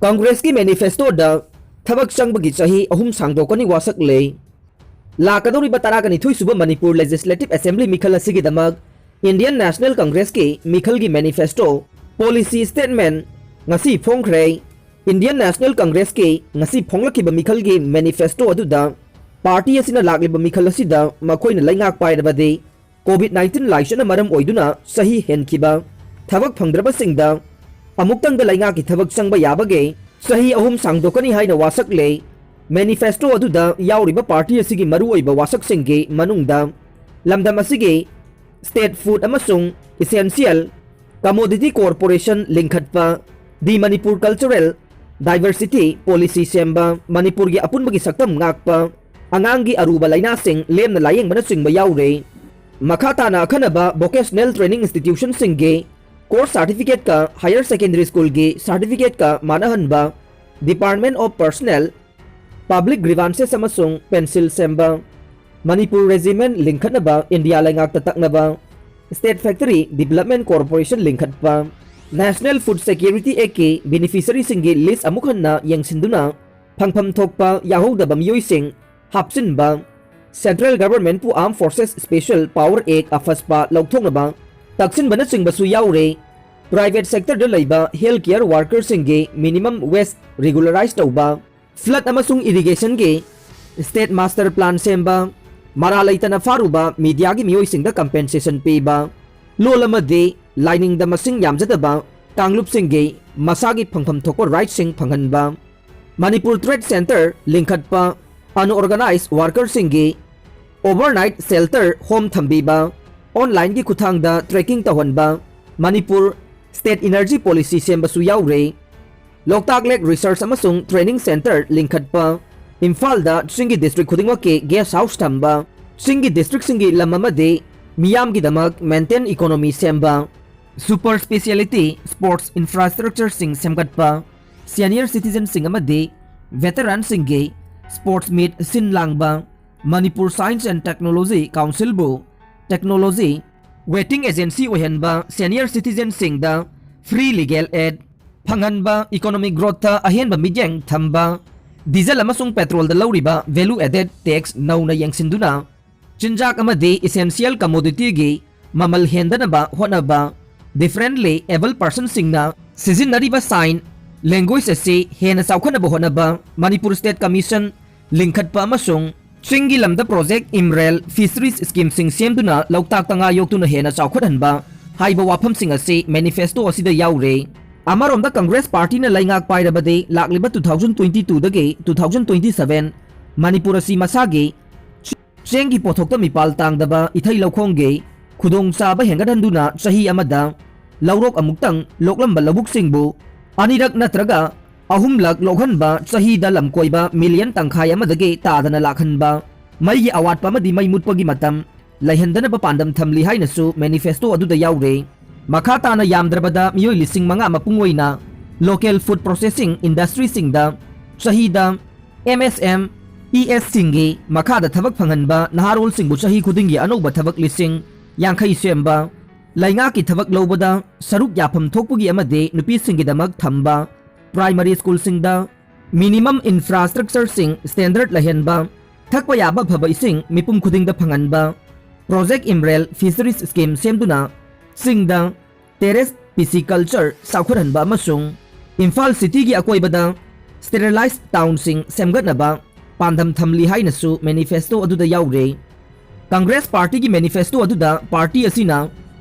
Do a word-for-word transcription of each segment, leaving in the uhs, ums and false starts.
ꯀꯪꯒ꯭ꯔꯦꯁꯀꯤ ꯃꯦꯅꯤꯐꯦꯁꯇꯣꯗ ꯊꯕꯛ ꯆꯪꯕꯒꯤ ꯆꯍꯤ ꯑꯍꯨꯝ ꯁꯥꯡꯗꯣꯛꯀꯅꯤ ꯋꯥꯁꯛꯂꯦ꯫ ꯂꯥꯛꯀꯗꯧꯔꯤꯕ ꯇꯔꯥꯅꯤꯊꯣꯏ ꯁꯨꯕ ꯃꯅꯤꯄꯨꯔ ꯂꯦꯖꯤꯁꯂꯦꯇꯤꯚ ꯑꯦꯁꯦꯝꯕ꯭ꯂꯤ ꯃꯤꯈꯜ ꯑꯁꯤꯒꯤꯗꯃꯛ ꯏꯟꯗꯤꯌꯟ ꯅꯦꯁꯅꯦꯜ ꯀꯪꯒ꯭ꯔꯦꯁꯀꯤ ꯃꯤꯈꯜꯒꯤ ꯃꯦꯅꯤꯐꯦꯁꯇꯣ, ꯄꯣꯂꯤꯁꯤ ꯁ꯭ꯇꯦꯠꯃꯦꯟ ꯉꯁꯤ ꯐꯣꯡꯈ꯭ꯔꯦ꯫ ꯏꯟꯗꯤꯌꯟ ꯅꯦꯁꯅꯦꯜ ꯀꯪꯒ꯭ꯔꯦꯁꯀꯤ ꯉꯁꯤ ꯐꯣꯡꯂꯛꯈꯤꯕ ꯃꯤꯈꯜꯒꯤ ꯃꯦꯅꯤꯐꯦꯁꯇꯣ ꯑꯗꯨꯗ ꯄꯥꯔꯇꯤ ꯑꯁꯤꯅ ꯂꯥꯛꯂꯤꯕ ꯃꯤꯈꯜ ꯑꯁꯤꯗ ꯃꯈꯣꯏꯅ ꯂꯩꯉꯥꯛ ꯄꯥꯏꯔꯕꯗꯤ ꯀꯣꯚꯤꯗ ꯅꯥꯏꯟꯇꯤꯟ ꯂꯥꯏꯆꯠꯅ ꯃꯔꯝ ꯑꯣꯏꯗꯨꯅ ꯆꯍꯤ ꯍꯦꯟꯈꯤꯕ, ꯊꯕꯛ ꯐꯪꯗ꯭ꯔꯕꯁꯤꯡꯗ ꯑꯃꯨꯛꯇꯪꯗ ꯂꯩꯉꯥꯛꯀꯤ ꯊꯕꯛ ꯆꯪꯕ ꯌꯥꯕꯒꯤ ꯆꯍꯤ ꯑꯍꯨꯝ ꯁꯥꯡꯗꯣꯛꯀꯅꯤ ꯍꯥꯏꯅ ꯋꯥꯁꯛꯂꯦ꯫ ꯃꯦꯅꯤꯐꯦꯁꯇꯣ ꯑꯗꯨꯗ ꯌꯥꯎꯔꯤꯕ ꯄꯥꯔꯇꯤ ꯑꯁꯤꯒꯤ ꯃꯔꯨꯑꯣꯏꯕ ꯋꯥꯁꯛꯁꯤꯡꯒꯤ ꯃꯅꯨꯡꯗ ꯂꯝꯗꯝ ꯑꯁꯤꯒꯤ ꯁ꯭ꯇꯦꯠ ꯐꯨꯗ ꯑꯃꯁꯨꯡ ꯏꯁꯦꯟꯁꯤꯌꯦꯜ ꯀꯃꯣꯗꯤꯇꯤ ꯀꯣꯔꯄꯣꯔꯦꯁꯟ ꯂꯤꯡꯈꯠꯄ, ꯗꯤ ꯃꯅꯤꯄꯨꯔ ꯀꯜꯆꯔꯦꯜ ꯗꯥꯏꯚꯔꯁꯤꯇꯤ ꯄꯣꯂꯤꯁꯤ ꯁꯦꯝꯕ, ꯃꯅꯤꯄꯨꯔꯒꯤ ꯑꯄꯨꯟꯕꯒꯤ ꯁꯛꯇꯝ ꯉꯥꯛꯄ, ꯑꯉꯥꯡꯒꯤ ꯑꯔꯨꯕ ꯂꯥꯏꯅꯥꯁꯤꯡ ꯂꯦꯝꯅ ꯂꯥꯌꯦꯡꯕꯅꯆꯤꯡꯕ ꯌꯥꯎꯔꯦ꯫ ꯃꯈꯥ ꯇꯥꯅ ꯑꯈꯟꯅꯕ ꯚꯣꯀꯦꯁꯅꯦꯜ ꯇ꯭ꯔꯦꯅꯤꯡ ꯏꯟꯁꯇꯤꯇ꯭ꯌꯨꯁꯟꯁꯤꯡꯒꯤ ꯀꯣꯔꯁ ꯁꯥꯔꯇꯤꯐꯤꯀꯦꯠꯀ ꯍꯥꯌꯔ ꯁꯦꯀꯦꯟꯗꯔꯤ ꯁ꯭ꯀꯨꯜꯒꯤ ꯁꯥꯔꯇꯤꯐꯤꯀꯦꯠꯀ ꯃꯥꯟꯅꯍꯟꯕ, Department of Personnel, Public Grievances ꯑꯃꯁꯨꯡ ꯄꯦꯟꯁꯤꯜ ꯁꯦꯝꯕ, ꯃꯅꯤꯄꯨꯔ ꯔꯦꯖꯤꯃꯦꯟ ꯂꯤꯡꯈꯠꯅꯕ ꯏꯟꯗꯤꯌꯥ ꯂꯩꯉꯥꯛꯇ ꯇꯛꯅꯕ, ꯁ꯭ꯇꯦꯠ ꯐꯦꯛꯇꯔꯤ ꯗꯤꯕꯂꯞꯃꯦꯟ ꯀꯣꯔꯄꯣꯔꯦꯁꯟ ꯂꯤꯡꯈꯠꯄ, ꯅꯦꯁꯅꯦꯜ ꯐꯨꯗ ꯁꯦꯀ꯭ꯌꯨꯔꯤꯇꯤ ꯑꯦꯛꯀꯤ ꯕꯦꯅꯤꯐꯤꯁꯔꯤꯁꯤꯡꯒꯤ ꯂꯤꯁ ꯑꯃꯨꯛ ꯍꯟꯅ ꯌꯦꯡꯁꯤꯟꯗꯨꯅ ꯐꯪꯐꯝ ꯊꯣꯛꯄ ꯌꯥꯍꯧꯗꯕ ꯃꯤꯑꯣꯏꯁꯤꯡ ꯍꯥꯞꯆꯤꯟꯕ, ꯁꯦꯟꯇ꯭ꯔꯦꯜ ꯒꯚꯔꯟꯃꯦꯟꯠꯄꯨ armed forces special power act, AFSPA ꯂꯧꯊꯣꯛꯅꯕ ꯇꯛꯁꯤꯟꯕꯅꯆꯤꯡꯕꯁꯨ ꯌꯥꯎꯔꯦ꯫ ꯄ꯭ꯔꯥꯏꯚꯦꯠ ꯁꯦꯛꯇꯔꯗ ꯂꯩꯕ ꯍꯦꯜꯊ ꯀꯦꯌꯔ ꯋꯥꯔꯀꯔꯁꯤꯡꯒꯤ ꯃꯤꯅꯤꯃꯝ ꯋꯦꯖ ꯔꯤꯒꯨꯂꯔꯥꯏꯖ ꯇꯧꯕ, ꯐ꯭ꯂꯗ ꯑꯃꯁꯨꯡ ꯏꯔꯤꯒꯦꯁꯟꯒꯤ ꯁ꯭ꯇꯦꯠ ꯃꯥꯁꯇꯔ ꯄ꯭ꯂꯥꯟ ꯁꯦꯝꯕ, ꯃꯔꯥ ꯂꯩꯇꯅ ꯐꯥꯔꯨꯕ ꯃꯤꯗꯤꯌꯥꯒꯤ ꯃꯤꯑꯣꯏꯁꯤꯡꯗ ꯀꯝꯄꯦꯟꯁꯦꯁꯟ ꯄꯤꯕ, ꯂꯣꯜ ꯑꯃꯗꯤ ꯂꯥꯏꯅꯤꯡꯗ ꯃꯁꯤꯡ ꯌꯥꯝꯖꯗꯕ ꯀꯥꯡꯂꯨꯞꯁꯤꯡꯒꯤ ꯃꯁꯥꯒꯤ ꯐꯪꯐꯝ ꯊꯣꯛꯄ ꯔꯥꯏꯠꯁꯤꯡ ꯐꯪꯍꯟꯕ, ꯃꯅꯤꯄꯨꯔ ꯇ꯭ꯔꯦꯗ ꯁꯦꯟꯇꯔ ꯂꯤꯡꯈꯠꯄ, ꯑꯟꯑꯣꯔꯒꯅꯥꯏꯖ ꯋꯥꯔꯀꯔꯁꯤꯡꯒꯤ ꯑꯣꯚꯔꯅꯥꯏꯠ ꯁꯦꯜꯇꯔ ꯍꯣꯝ ꯊꯝꯕꯤꯕ, ꯑꯣꯟꯂꯥꯏꯟꯒꯤ ꯈꯨꯠꯊꯥꯡꯗ ꯇ꯭ꯔꯦꯀꯤꯡ ꯇꯧꯍꯟꯕ, ꯃꯅꯤꯄꯨꯔ ꯁ꯭ꯇꯦꯠ ꯏꯅꯔꯖꯤ ꯄꯣꯂꯤꯁꯤ ꯁꯦꯝꯕꯁꯨ ꯌꯥꯎꯔꯦ꯫ ꯂꯣꯛꯇꯥꯛ ꯂꯦꯛ ꯔꯤꯁꯔꯆ ꯑꯃꯁꯨꯡ ꯇ꯭ꯔꯦꯅꯤꯡ ꯁꯦꯟꯇꯔ ꯂꯤꯡꯈꯠꯄ, ꯏꯝꯐꯥꯜꯗ ꯆꯤꯡꯒꯤ ꯗꯤꯁꯇ꯭ꯔꯤꯛ ꯈꯨꯗꯤꯡꯃꯛꯀꯤ ꯒꯦꯁ ꯍꯥꯎꯁ ꯊꯝꯕ, ꯆꯤꯡꯒꯤ ꯗꯤꯁꯇ꯭ꯔꯤꯛꯁꯤꯡꯒꯤ ꯂꯝ ꯑꯃꯗꯤ ꯃꯤꯌꯥꯝꯒꯤꯗꯃꯛ ꯃꯦꯟꯇꯦꯟ ꯏꯀꯣꯅꯣꯃꯤ ꯁꯦꯝꯕ, ꯁꯨꯄꯔ ꯁ꯭ꯄꯦꯁꯤꯌꯦꯂꯤꯇꯤ ꯁ꯭ꯄꯣꯔꯠꯁ ꯏꯟꯐ꯭ꯔꯥꯁ꯭ꯇ꯭ꯔꯛꯆꯔꯁꯤꯡ ꯁꯦꯝꯒꯠꯄ, ꯁꯦꯅꯤꯌꯔ ꯁꯤꯇꯤꯖꯟꯁꯤꯡ ꯑꯃꯗꯤ ꯚꯦꯇꯔꯟꯁꯤꯡꯒꯤ ꯁ꯭ꯄꯣꯔꯠꯁ ꯃꯤꯠ ꯁꯤꯟ ꯂꯥꯡꯕ, ꯃꯅꯤꯄꯨꯔ ꯁꯥꯏꯟꯁ ꯑꯦꯟ ꯇꯦꯛꯅꯣꯂꯣꯖꯤ ꯀꯥꯎꯟꯁꯤꯜꯕꯨ ꯇꯦꯛꯅꯣꯂꯣꯖꯤ ꯋꯦꯇꯤꯡ ꯑꯦꯖꯦꯟꯁꯤ ꯑꯣꯏꯍꯟꯕ, ꯁꯦꯅꯤꯌꯔ ꯁꯤꯇꯤꯖꯟꯁꯤꯡꯗ ꯐ꯭ꯔꯤ ꯂꯤꯒꯦꯜ ꯑꯦꯗ, ꯐꯪꯍꯟꯕ, economic growthꯇ ꯑꯍꯦꯟꯕ ꯃꯤꯠꯌꯦꯡ ꯊꯝꯕ, ꯗꯤꯖꯜ ꯑꯃꯁꯨꯡ ꯄꯦꯇ꯭ꯔꯣꯜꯗ ꯂꯧꯔꯤꯕ value added tax ꯅꯧꯅ ꯌꯦꯡꯁꯤꯟꯗꯨꯅ, ꯆꯤꯟꯖꯥꯛ ꯑꯃꯗꯤ essential commodityꯒꯤ ꯃꯃꯜ ꯍꯦꯟꯗꯅꯕ ꯍꯣꯠꯅꯕ, differently abled personꯁꯤꯡꯅ ꯁꯤꯖꯤꯟꯅꯔꯤꯕ sign language ꯑꯁꯤ ꯍꯦꯟꯅ ꯆꯥꯎꯈꯠꯅꯕ ꯍꯣꯠꯅꯕ, ꯃꯅꯤꯄꯨꯔ State Commission ꯂꯤꯡꯈꯠꯄ ꯑꯃꯁꯨꯡ ꯆꯤꯡꯒꯤ ꯂꯝꯗ Project ꯏꯝꯔꯦꯜ, Fisheries schemeꯁꯤꯡ ꯁꯦꯝꯗꯨꯅ ꯂꯣꯛꯇꯥꯛꯇ ꯉꯥ ꯌꯣꯛꯇꯨꯅ ꯍꯦꯟꯅ ꯆꯥꯎꯈꯠꯍꯟꯕ ꯍꯥꯏꯕ ꯋꯥꯐꯝꯁꯤꯡ ꯑꯁꯤ manifesto ꯑꯁꯤꯗ ꯌꯥꯎꯔꯦ꯫ ꯑꯃꯔꯣꯝꯗ Congress partyꯅ ꯂꯩꯉꯥꯛ ꯄꯥꯏꯔꯕꯗꯤ ꯂꯥꯛꯂꯤꯕ two thousand twenty twoꯗꯒꯤ two thousand twenty seven Manipur ꯑꯁꯤ ꯃꯁꯥꯒꯤ ꯆꯦꯡꯒꯤ ꯄꯣꯠꯊꯣꯛꯇ ꯃꯤꯄꯥꯜ ꯇꯥꯡꯗꯕ ꯏꯊꯩ ꯂꯧꯈꯣꯡꯒꯤ ꯈꯨꯗꯣꯡꯆꯥꯕ ꯍꯦꯟꯒꯠꯍꯟꯗꯨꯅ ꯆꯍꯤ ꯑꯃꯗ ꯂꯧꯔꯣꯛ ꯑꯃꯨꯛꯇꯪ ꯂꯣꯛꯂꯝꯕ ꯂꯧꯕꯨꯛꯁꯤꯡꯕꯨ ꯑꯅꯤꯔꯛ ꯅꯠꯇ꯭ꯔꯒ ꯑꯍꯨꯝꯂꯛ ꯂꯣꯛꯍꯟꯕ, ꯆꯍꯤꯗ ꯂꯝꯀꯣꯏꯕ million ꯇꯪꯈꯥꯏ ꯑꯃꯗꯒꯤ ꯇꯥꯗꯅ ꯂꯥꯛꯍꯟꯕ, ꯃꯩꯒꯤ ꯑꯋꯥꯠꯄ ꯑꯃꯗꯤ ꯃꯩ ꯃꯨꯠꯄꯒꯤ ꯃꯇꯝ ꯂꯩꯍꯟꯗꯅꯕ ꯄꯥꯟꯗꯝ ꯊꯝꯂꯤ ꯍꯥꯏꯅꯁꯨ manifesto ꯑꯗꯨꯗ ꯌꯥꯎꯔꯦ꯫ ꯃꯈꯥ ꯇꯥꯅ ꯌꯥꯝꯗ꯭ꯔꯕꯗ ꯃꯤꯑꯣꯏ ꯂꯤꯁꯤꯡ ꯃꯉꯥ ꯃꯄꯨꯡ ꯑꯣꯏꯅ local food processing industryꯁꯤꯡꯗ ꯆꯍꯤꯗ M S M E S ꯁꯤꯡꯒꯤ ꯃꯈꯥꯗ ꯊꯕꯛ ꯐꯪꯍꯟꯕ, ꯅꯍꯥꯔꯣꯜꯁꯤꯡꯕꯨ ꯆꯍꯤ ꯈꯨꯗꯤꯡꯒꯤ ꯑꯅꯧꯕ ꯊꯕꯛ ꯂꯤꯁꯤꯡ ꯌꯥꯡꯈꯩ ꯁꯦꯝꯕ, ꯂꯩꯉꯥꯛꯀꯤ ꯊꯕꯛ ꯂꯧꯕꯗ ꯁꯔꯨꯛ ꯌꯥꯐꯝ ꯊꯣꯛꯄꯒꯤ ꯑꯃꯗꯤ ꯅꯨꯄꯤꯁꯤꯡꯒꯤꯗꯃꯛ ꯊꯝꯕ, primary schoolꯁꯤꯡꯗ minimum infrastructureꯁꯤꯡ standard ꯂꯩꯍꯟꯕ, ꯊꯛꯄ ꯌꯥꯕ ꯑꯐꯕ ꯏꯁꯤꯡ ꯃꯤꯄꯨꯝ ꯈꯨꯗꯤꯡꯗ ꯐꯪꯍꯟꯕ, Project ꯏꯝꯔꯦꯜ Fisheries scheme ꯁꯦꯝꯗꯨꯅ ꯆꯤꯡꯗ terrace pisciculture ꯆꯥꯎꯈꯠꯍꯟꯕ ꯑꯃꯁꯨꯡ ꯏꯝꯐꯥꯜ cityꯒꯤ ꯑꯀꯣꯏꯕꯗ sterilized townꯁꯤꯡ ꯁꯦꯝꯒꯠꯅꯕ ꯄꯥꯟꯗꯝ ꯊꯝꯂꯤ ꯍꯥꯏꯅꯁꯨ manifesto ꯑꯗꯨꯗ ꯌꯥꯎꯔꯦ꯫ Congress partyꯒꯤ manifesto ꯑꯗꯨꯗ party ꯑꯁꯤꯅ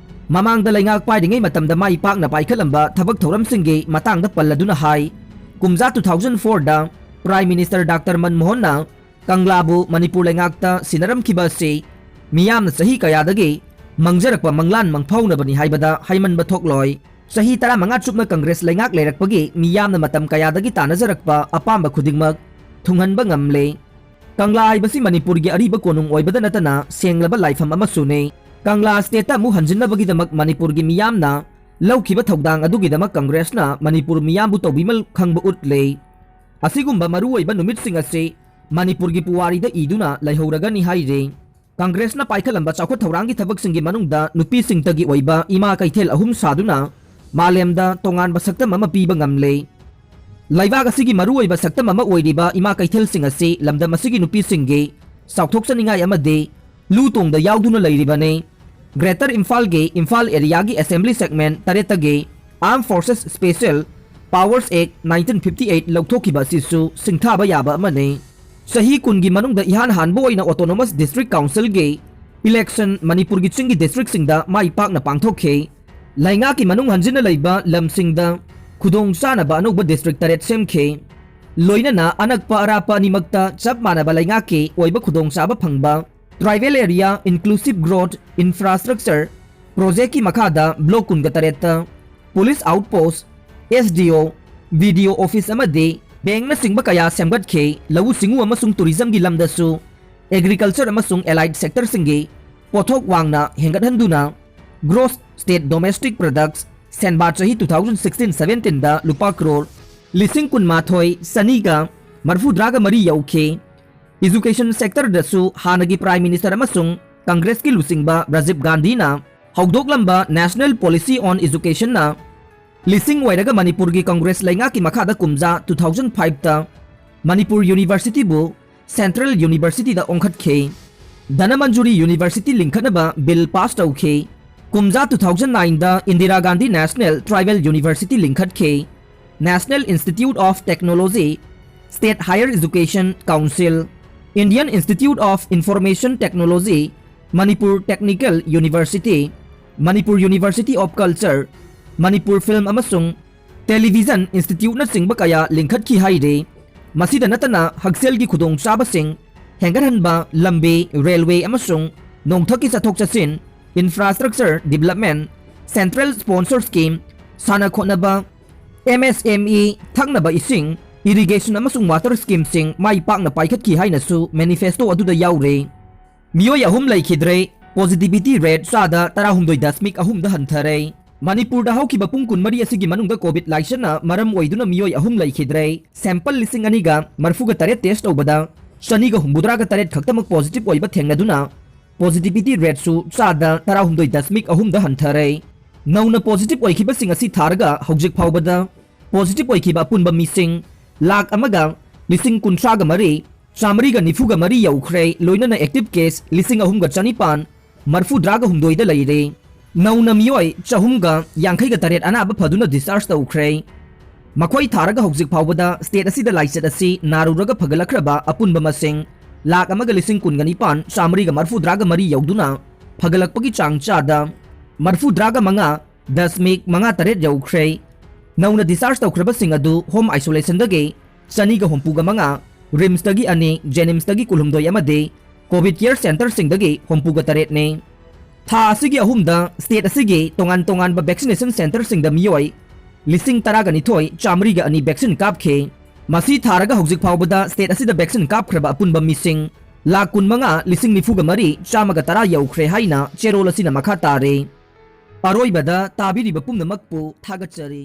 ꯃꯃꯥꯡꯗ ꯂꯩꯉꯥꯛ ꯄꯥꯏꯔꯤꯉꯩ ꯃꯇꯝꯗ ꯃꯥꯏ ꯄꯥꯛꯅ ꯄꯥꯏꯈꯠꯂꯝꯕ ꯊꯕꯛ ꯊꯧꯔꯝꯁꯤꯡꯒꯤ ꯃꯇꯥꯡꯗ ꯄꯜꯂꯗꯨꯅ ꯍꯥꯏ, ꯀꯨꯝꯖꯥ two thousand fourꯗ Prime Minister Doctor ꯃꯟꯃꯣꯍꯟꯅ ꯀꯪꯂꯥꯕꯨ Manipur ꯂꯩꯉꯥꯛꯇ ꯁꯤꯟꯅꯔꯝꯈꯤꯕ ꯑꯁꯤ ꯃꯤꯌꯥꯝꯅ ꯆꯍꯤ ꯀꯌꯥꯗꯒꯤ ꯃꯪꯖꯔꯛꯄ ꯃꯪꯂꯥꯟ ꯃꯪꯐꯥꯎꯅꯕꯅꯤ ꯍꯥꯏꯕꯗ ꯍꯥꯏꯃꯟꯕ ꯊꯣꯛꯂꯣꯏ꯫ ꯆꯍꯤ ꯇꯔꯥꯃꯉꯥ ꯆꯨꯞꯅ Congress ꯂꯩꯉꯥꯛ ꯂꯩꯔꯛꯄꯒꯤ ꯃꯤꯌꯥꯝꯅ ꯃꯇꯝ ꯀꯌꯥꯗꯒꯤ ꯇꯥꯟꯅꯖꯔꯛꯄ ꯑꯄꯥꯝꯕ ꯈꯨꯗꯤꯡꯃꯛ ꯊꯨꯡꯍꯟꯕ ꯉꯝꯂꯦ꯫ ꯀꯪꯂꯥ ꯍꯥꯏꯕꯁꯤ ꯃꯅꯤꯄꯨꯔꯒꯤ ꯑꯔꯤꯕ ꯀꯣꯅꯨꯡ ꯑꯣꯏꯕꯗ ꯅꯠꯇꯅ ꯁꯦꯡꯂꯕ ꯂꯥꯏꯐꯝ ꯑꯃꯁꯨꯅꯤ꯫ ꯀꯪꯂꯥ stateꯇ ꯑꯃꯨꯛ ꯍꯟꯖꯤꯟꯅꯕꯒꯤꯗꯃꯛ ꯃꯅꯤꯄꯨꯔꯒꯤ ꯃꯤꯌꯥꯝꯅ ꯂꯧꯈꯤꯕ ꯊꯧꯗꯥꯡ ꯑꯗꯨꯒꯤꯗꯃꯛ Congressꯅ ꯃꯅꯤꯄꯨꯔ ꯃꯤꯌꯥꯝꯕꯨ ꯇꯧꯕꯤꯃꯜ ꯈꯪꯕ ꯎꯠꯂꯦ꯫ ꯑꯁꯤꯒꯨꯝꯕ ꯃꯔꯨꯑꯣꯏꯕ ꯅꯨꯃꯤꯠꯁꯤꯡ ꯑꯁꯤ ꯃꯅꯤꯄꯨꯔꯒꯤ ꯄꯨꯋꯥꯔꯤꯗ ꯏꯗꯨꯅ ꯂꯩꯍꯧꯔꯒꯅꯤ ꯍꯥꯏꯔꯤ꯫ Congressꯅ ꯄꯥꯏꯈꯠꯂꯝꯕ ꯆꯥꯎꯈꯠ ꯊꯧꯔꯥꯡꯒꯤ ꯊꯕꯛꯁꯤꯡꯒꯤ ꯃꯅꯨꯡꯗ ꯅꯨꯄꯤꯁꯤꯡꯇꯒꯤ ꯑꯣꯏꯕ ꯏꯃꯥ ꯀꯩꯊꯦꯜ ꯑꯍꯨꯝ ꯁꯥꯗꯨꯅ ꯃꯥꯂꯦꯝꯗ ꯇꯣꯉꯥꯟꯕ ꯁꯛꯇꯝ ꯑꯃ ꯄꯤꯕ ꯉꯝꯂꯦ꯫ ꯂꯩꯕꯥꯛ ꯑꯁꯤꯒꯤ ꯃꯔꯨꯑꯣꯏꯕ ꯁꯛꯇꯝ ꯑꯃ ꯑꯣꯏꯔꯤꯕ ꯏꯃꯥ ꯀꯩꯊꯦꯜꯁꯤꯡ ꯑꯁꯤ ꯂꯝꯗꯝ ꯑꯁꯤꯒꯤ ꯅꯨꯄꯤꯁꯤꯡꯒꯤ ꯆꯥꯎꯊꯣꯛꯆꯅꯤꯡꯉꯥꯏ ꯑꯃꯗꯤ ꯂꯨ ꯇꯣꯡꯗ ꯌꯥꯎꯗꯨꯅ ꯂꯩꯔꯤꯕꯅꯤ꯫ Greater ꯏꯝꯐꯥꯜꯒꯤ Imphal ꯑꯦꯔꯤꯌꯥꯒꯤ assembly segment ꯇꯔꯦꯠꯇꯒꯤ Armed Forces Special Powers Act nineteen fifty eight ꯂꯧꯊꯣꯛꯈꯤꯕ ꯑꯁꯤꯁꯨ ꯁꯤꯡꯊꯥꯕ ꯌꯥꯕ ꯑꯃꯅꯤ꯫ ꯆꯍꯤ ꯀꯨꯟꯒꯤ ꯃꯅꯨꯡꯗ ꯏꯍꯥꯟ ꯍꯥꯟꯕ ꯑꯣꯏꯅ Autonomous District Councilꯒꯤ election ꯃꯅꯤꯄꯨꯔꯒꯤ ꯆꯤꯡꯒꯤ districtꯁꯤꯡꯗ ꯃꯥꯏ ꯄꯥꯛꯅ ꯄꯥꯡꯊꯣꯛꯈꯤ꯫ ꯂꯩꯉꯥꯛꯀꯤ ꯃꯅꯨꯡ ꯍꯟꯖꯤꯟꯅ ꯂꯩꯕ ꯂꯝꯁꯤꯡꯗ ꯈꯨꯗꯣꯡ ꯆꯥꯅꯕ ꯑꯅꯧꯕ district ꯇꯔꯦꯠ ꯁꯦꯝꯈꯤ꯫ ꯂꯣꯏꯅꯅ ꯑꯅꯛꯄ ꯑꯔꯥꯞꯄ ꯑꯅꯤꯃꯛꯇ ꯆꯞ ꯃꯥꯟꯅꯕ ꯂꯩꯉꯥꯛꯀꯤ ꯑꯣꯏꯕ ꯈꯨꯗꯣꯡꯆꯥꯕ ꯐꯪꯕ Tribal Area Inclusive Growth Infrastructure Projectꯀꯤ ꯃꯈꯥꯗ block ꯀꯨꯟꯒ ꯇꯔꯦꯠꯇ police outpost, S D O, B D O office ꯑꯃꯗꯤ bankꯅꯆꯤꯡꯕ ꯀꯌꯥ ꯁꯦꯝꯒꯠꯈꯤ꯫ ꯂꯧꯎ ꯁꯤꯡꯎ ꯑꯃꯁꯨꯡ tourismꯒꯤ ꯂꯝꯗꯁꯨ agriculture ꯑꯃꯁꯨꯡ allied sectorꯁꯤꯡꯒꯤ ꯄꯣꯠꯊꯣꯛ ꯋꯥꯡꯅ ꯍꯦꯟꯒꯠꯍꯟꯗꯨꯅ gross state domestic products ꯁꯦꯟꯕꯥ ꯆꯍꯤ two thousand sixteen seventeenꯗ ꯂꯨꯄꯥ ꯀ꯭ꯔꯣꯔ ꯂꯤꯁꯤꯡ ꯀꯨꯟꯃꯥꯊꯣꯏ ꯆꯅꯤꯒ ꯃꯔꯐꯨꯇꯔꯥꯒ ꯃꯔꯤ ꯌꯧꯈꯤ꯫ Education sectorꯗꯁꯨ ꯍꯥꯟꯅꯒꯤ Prime Minister ꯑꯃꯁꯨꯡ Congressꯀꯤ ꯂꯨꯆꯤꯡꯕ ꯔꯥꯖꯤꯕ ꯒꯥꯟꯙꯤꯅ ꯍꯧꯗꯣꯛꯂꯝꯕ National Policy on Educationꯅ ꯂꯤꯁꯤꯡ ꯑꯣꯏꯔꯒ ꯃꯅꯤꯄꯨꯔꯒꯤ Congress ꯂꯩꯉꯥꯛꯀꯤ ꯃꯈꯥꯗ ꯀꯨꯝꯖꯥ two thousand fiveꯇ Manipur Universityꯕꯨ Central Universityꯗ ꯑꯣꯟꯈꯠꯈꯤ꯫ Dhanamanjuri University ꯂꯤꯡꯈꯠꯅꯕ bill pass ꯇꯧꯈꯤ꯫ ꯀꯨꯝꯖꯥ two thousand nineꯗ Indira Gandhi National Tribal University ꯂꯤꯡꯈꯠꯈꯤ꯫ National Institute of Technology, State Higher Education Council, Indian Institute of Information Technology, Manipur Technical University, Manipur University of Culture, Manipur Film ꯑꯃꯁꯨꯡ Television Instituteꯅꯆꯤꯡꯕ ꯀꯌꯥ ꯂꯤꯡꯈꯠꯈꯤ ꯍꯥꯏꯔꯤ꯫ ꯃꯁꯤꯗ ꯅꯠꯇꯅ ꯍꯛꯁꯦꯜꯒꯤ ꯈꯨꯗꯣꯡꯆꯥꯕꯁꯤꯡ ꯍꯦꯟꯒꯠꯍꯟꯕ, ꯂꯝꯕꯤ, railway ꯑꯃꯁꯨꯡ ꯅꯣꯡꯊꯛꯀꯤ ꯆꯠꯊꯣꯛ ꯆꯠꯁꯤꯟ, infrastructure development, central sponsor scheme, ꯁꯥꯟꯅ ꯈꯣꯠꯅꯕ, M S M E, ꯊꯛꯅꯕ ꯏꯁꯤꯡ, irrigation ꯑꯃꯁꯨꯡ water schemeꯁꯤꯡ ꯃꯥꯏ ꯄꯥꯛꯅ ꯄꯥꯏꯈꯠꯈꯤ ꯍꯥꯏꯅꯁꯨ manifesto ꯑꯗꯨꯗ ꯌꯥꯎꯔꯤ꯫ ꯃꯤꯑꯣꯏ ꯑꯍꯨꯝ ꯂꯩꯈꯤꯗ꯭ꯔꯦ꯫ Positivity rate ꯆꯥꯗ ꯇꯔꯥꯍꯨꯝꯗꯣꯏ ꯗꯁꯃꯤꯛ ꯑꯍꯨꯝꯗ ꯍꯟꯊꯔꯦ꯫ ꯃꯅꯤꯄꯨꯔꯗ ꯍꯧꯈꯤꯕ ꯄꯨꯡ ꯀꯨꯟꯃꯔꯤ ꯑꯁꯤꯒꯤ ꯃꯅꯨꯡꯗ COVID ꯂꯥꯏꯆꯠꯅ ꯃꯔꯝ ꯑꯣꯏꯗꯨꯅ ꯃꯤꯑꯣꯏ ꯑꯍꯨꯝ ꯂꯩꯈꯤꯗ꯭ꯔꯦ꯫ Sample ꯂꯤꯁꯤꯡ ꯑꯅꯤꯒ ꯃꯔꯐꯨꯒ ꯇꯔꯦꯠ test ꯇꯧꯕꯗ ꯆꯅꯤꯒ ꯍꯨꯝꯐꯨꯇꯔꯥꯒ ꯇꯔꯦꯠ ꯈꯛꯇꯃꯛ positive ꯑꯣꯏꯕ ꯊꯦꯡꯅꯗꯨꯅ positivity rateꯁꯨ ꯆꯥꯗ ꯇꯔꯥꯍꯨꯝꯗꯣꯏ ꯗꯁꯃꯤꯛ ꯑꯍꯨꯝꯗ ꯍꯟꯊꯔꯦ꯫ ꯅꯧꯅ positive ꯑꯣꯏꯈꯤꯕꯁꯤꯡ ꯑꯁꯤ ꯊꯥꯔꯒ ꯍꯧꯖꯤꯛ ꯐꯥꯎꯕꯗ positive ꯑꯣꯏꯈꯤꯕ ꯑꯄꯨꯟꯕ ꯃꯤꯁꯤꯡ ꯂꯥꯈ ꯑꯃꯒ ꯂꯤꯁꯤꯡ ꯀꯨꯟꯊ꯭ꯔꯥꯒ ꯃꯔꯤ ꯆꯥꯃꯔꯤꯒ ꯅꯤꯐꯨꯒ ꯃꯔꯤ ꯌꯧꯈ꯭ꯔꯦ꯫ ꯂꯣꯏꯅꯅ active case ꯂꯤꯁꯤꯡ ꯑꯍꯨꯝꯒ ꯆꯅꯤꯄꯥꯟ ꯃꯔꯐꯨꯗ꯭ꯔꯥꯒ ꯍꯨꯝꯗꯣꯏꯗ ꯂꯩꯔꯦ꯫ ꯅꯧꯅ ꯃꯤꯑꯣꯏ ꯆꯍꯨꯝꯒ ꯌꯥꯡꯈꯩꯒ ꯇꯔꯦꯠ ꯑꯅꯥꯕ ꯐꯗꯨꯅ discharge ꯇꯧꯈ꯭ꯔꯦ꯫ ꯃꯈꯣꯏ ꯊꯥꯔꯒ ꯍꯧꯖꯤꯛ ꯐꯥꯎꯕꯗ state ꯑꯁꯤꯗ ꯂꯥꯏꯆꯠ ꯑꯁꯤ ꯅꯥꯔꯨꯔꯒ ꯐꯒꯠꯂꯛꯈ꯭ꯔꯕ ꯑꯄꯨꯟꯕ ꯃꯁꯤꯡ ꯂꯥꯈ ꯑꯃꯒ ꯂꯤꯁꯤꯡ ꯀꯨꯟꯒ ꯅꯤꯄꯥꯟ ꯆꯥꯃꯔꯤꯒ ꯃꯔꯐꯨꯗ꯭ꯔꯥꯒ ꯃꯔꯤ ꯌꯧꯗꯨꯅ ꯐꯒꯠꯂꯛꯄꯒꯤ ꯆꯥꯡ ꯆꯥꯗ ꯃꯔꯐꯨꯗ꯭ꯔꯥꯒ ꯃꯉꯥ ꯗꯁꯃꯤꯛ ꯃꯉꯥ ꯇꯔꯦꯠ ꯌꯧꯈ꯭ꯔꯦ꯫ ꯅꯧꯅ discharge ꯇꯧꯈ꯭ꯔꯕꯁꯤꯡ ꯑꯗꯨ home isolationꯗꯒꯤ ꯆꯅꯤꯒ ꯍꯨꯝꯐꯨꯒ ꯃꯉꯥ, RIMSꯇꯒꯤ ꯑꯅꯤ, JNIMSꯇꯒꯤ ꯀꯨꯟꯍꯨꯝꯗꯣꯏ ꯑꯃꯗꯤ COVID care centreꯁꯤꯡꯗꯒꯤ ꯍꯨꯝꯐꯨꯒ ꯇꯔꯦꯠꯅꯤ꯫ ꯊꯥ ꯑꯁꯤꯒꯤ ꯑꯍꯨꯝꯗ state ꯑꯁꯤꯒꯤ ꯇꯣꯉꯥꯟ ꯇꯣꯉꯥꯟꯕ vaccination centreꯁꯤꯡꯗ ꯃꯤꯑꯣꯏ ꯂꯤꯁꯤꯡ ꯇꯔꯥꯒ ꯅꯤꯊꯣꯏ ꯆꯥꯃꯔꯤꯒ ꯑꯅꯤ vaccine ꯀꯥꯞꯈꯤ꯫ ꯃꯁꯤ ꯊꯥꯔꯒ ꯍꯧꯖꯤꯛ ꯐꯥꯎꯕꯗ state ꯑꯁꯤꯗ vaccine ꯀꯥꯞꯈ꯭ꯔꯕ ꯑꯄꯨꯟꯕ ꯃꯤꯁꯤꯡ ꯂꯥꯈ ꯀꯨꯟꯃꯉꯥ ꯂꯤꯁꯤꯡ ꯅꯤꯐꯨꯒ ꯃꯔꯤ ꯆꯥꯝꯃꯒ ꯇꯔꯥ ꯌꯧꯈ꯭ꯔꯦ ꯍꯥꯏꯅ ꯆꯦꯔꯣꯜ ꯑꯁꯤꯅ ꯃꯈꯥ ꯇꯥꯔꯦ꯫ ꯑꯔꯣꯏꯕꯗ ꯇꯥꯕꯤꯔꯤꯕ ꯄꯨꯝꯅꯃꯛꯄꯨ ꯊꯥꯒꯠꯆꯔꯤ꯫